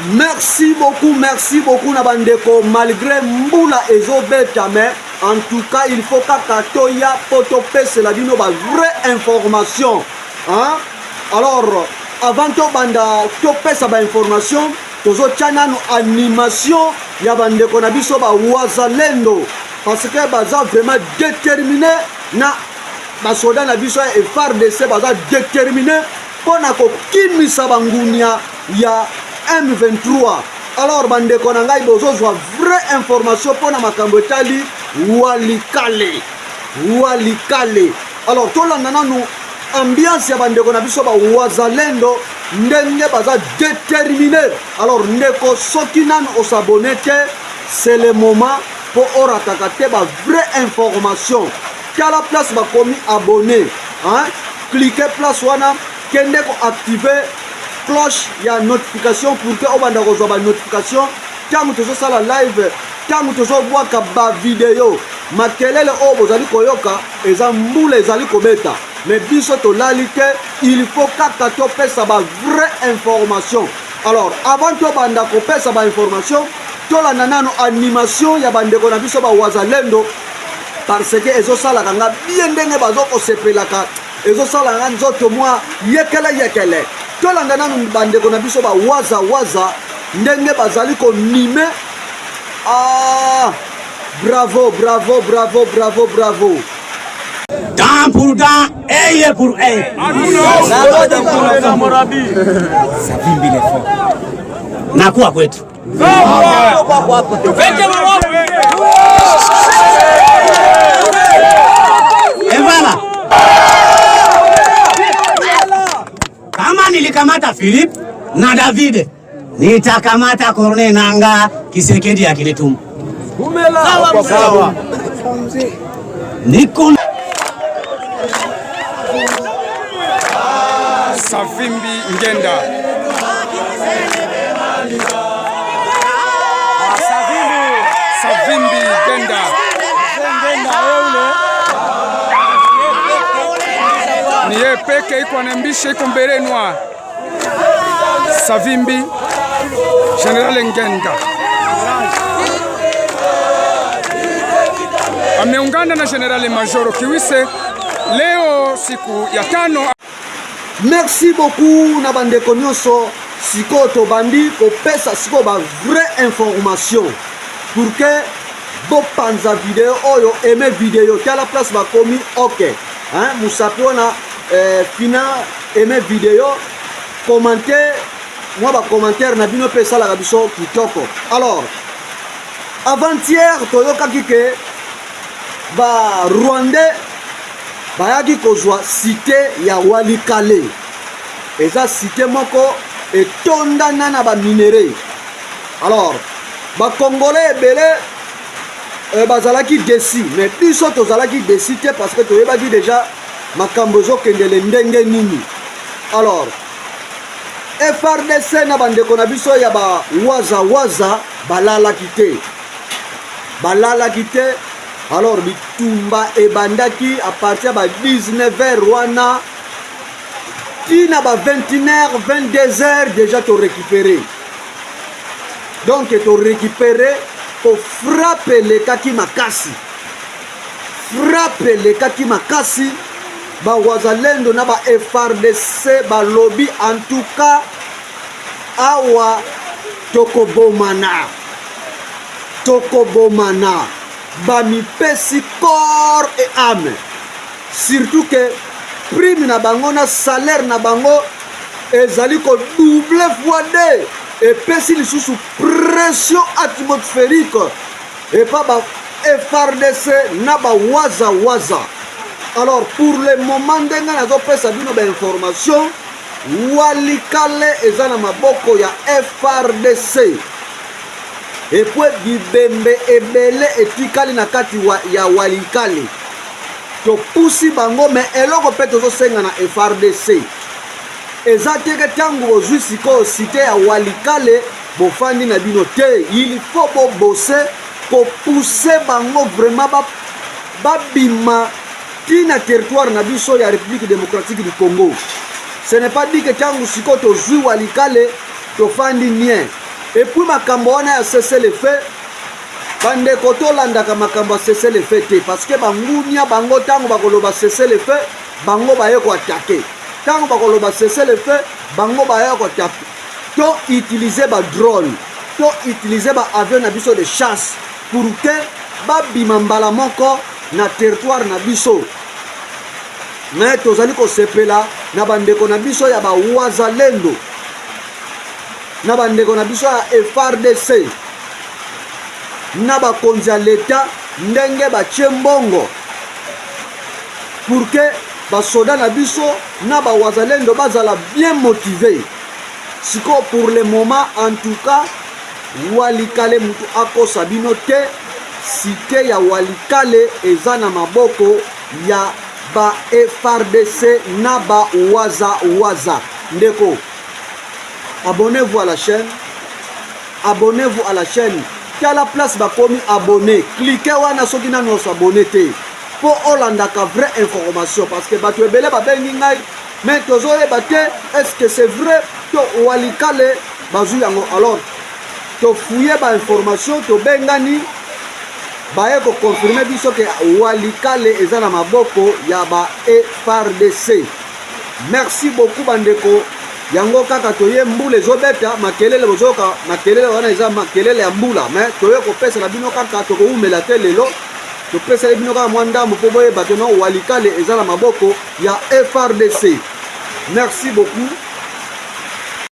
Merci beaucoup, merci beaucoup na bandeko malgré mbula ezobeta mais en tout cas il faut kaka toya po topesela bino ba vraie information hein? Alors avant tobanda topesa ba information tozotya nanu animation ya bandeko na biso ba wazalendo parce que baza vraiment déterminé na basoda na biso ya FARDC baza déterminé mpo na kokimisa bangunia ya M23. Alors bandeko na ngai bozozwa vraie information mpo na makambo etali Walikale. Walikale. Alors tolanda nanu ambiance ya bandeko na biso ba wazalendo ndenge baza déterminé. Alors ndeko soki nanu osabone te, c'est le moment mpo orataka te ba vraie information. Tala place bakomi abonné, hein? Cliquez place wana kende ko activer cloche ya notification pour que obanda kozwa ba notification ntango tozosala live, ntango tozobwaka ba video. Makelele oyo bozali koyoka eza mbula ezali kobeta, mais biso tolali te, il faut kaka topesa ba vraie information. Alors avant tobanda kopesa ba information, tolanda nano animation ya bandeko na biso ba wazalendo parce que ezosalaka nga bien ndenge bazokosepelaka, ezosala nga nzoto mwa yekele yekele. Tolanda nanu bandeko na biso ba waza waza ndenge bazali konime. Ah, bravo bravo bravo bravo bravo. Dent pour dent, œil pour œil. Nakuwa kwetu. Evala. Kama nilikamata Philip na David, nitakamata Corneille Nangaa Kisekedi akinituma. Niko Savimbi Ngenda. Savimbi Ngenda. Ni yeye peke iko anambisha iko mbelenwa. Savimbi General Ngenda ameungana na General Majoro Kiwise leo siku ya tano. Merci beaucoup na bandeko nyonso. Sikoyo tobandi kopesa sikoyo ba vraie information pour que bopanza video oyo, aime video, tala place bakomi ok, hein, musapi wana fina aime video, commenter mwa ba commentaire na bino mpe esalaka biso kitoko. Alors avant-hier toyokaki ke ba Rwandais bayaki kozwa cité ya Walikale. Eza cité moko etondana na ba minerais. Alors ba Congolais ebele bazalaki déçus, mais biso tozalaki déçus te parce que toyebaki déjà makambo ezokendele ndenge nini. Alors FRDC na bandeko na biso ya ba waza waza balalaki te, balalaki te. Alors bitumba ebandaki à partir ya ba 19h wana tina ba 21h 22h déjà to récupérer. Donc to récupérer po frappe elekaki makasi, frappe elekaki makasi. Ba wazalendo na ba FRDC balobi en tout cas awa tokobomana, tokobomana, bamipesi corps et âme, surtout que prime na bango na salaire na bango ezali ko double fois deux, epesi lisusu pression atmosphérique epa ba FRDC na ba waza waza. Alors pour le moment ndenge nazopesa bino ba information, Walikale eza na maboko ya FRDC. Epwe bibembe ebele etikali na kati ya Walikale. Topusi bango me eloko mpe tozosenga na FRDC eza te ke ntango bozwi sikoyo site ya Walikale bofandi na bino te, il faut bobose kopuse bango vraiment babima tina territoire na biso ya République démocratique du Congo. Ce n'est pas dit que ntango sikoyo tozwi Walikale tofandi nien. Et puis makambo wana ya cessez-le-feu, bandeko, tolandaka makambo ya cessez-le-feu te, parce que bangunia bango, ntango bakoloba cessez-le-feu, bango baye koattaquer. Ntango bakoloba cessez-le-feu, bango baye koattaquer. To utiliser badrone, to utiliser baavion na biso de chasse pour que babima mbala moko na territoire na biso. Mais tozali kosepela na bandeko na biso ya bawazalendo, na bandeko na biso ya FARDC, na bakonzi ya leta, ndenge batie mbongo pour que basoda na biso na bawazalendo bazala bien motivé. Sikoyo, pour le moment, en tout cas, Walikale, mutu akosa bino te, cité ya Walikale eza na maboko ya ba FARDC na ba waza waza. Ndeko, abonnez-vous à la chaîne, abonnez-vous à la chaîne. Tala place bakomi abonné, clique wana soki nanu os'abonner te, mpo olandaka vraie information, parce que bato ebele babengi ngai, mais tozoyeba te est ce que c'est vrai to Walikale bazwi yango. Alors tofouiller bainformation, tobengani, baye koconfirmer biso ke Walikale eza na maboko ya ba FARDC. Merci beaucoup, bandeko. Yango kaka toye, mbula ezobeta, makelele bozoyoka, makelele wana eza makelele ya mbula, mais toye kopesela bino kaka, tokowumela te lelo. Topeseli bino kaka mwa ndambo mpo boyeba ke no Walikale eza na maboko ya FARDC. Merci beaucoup.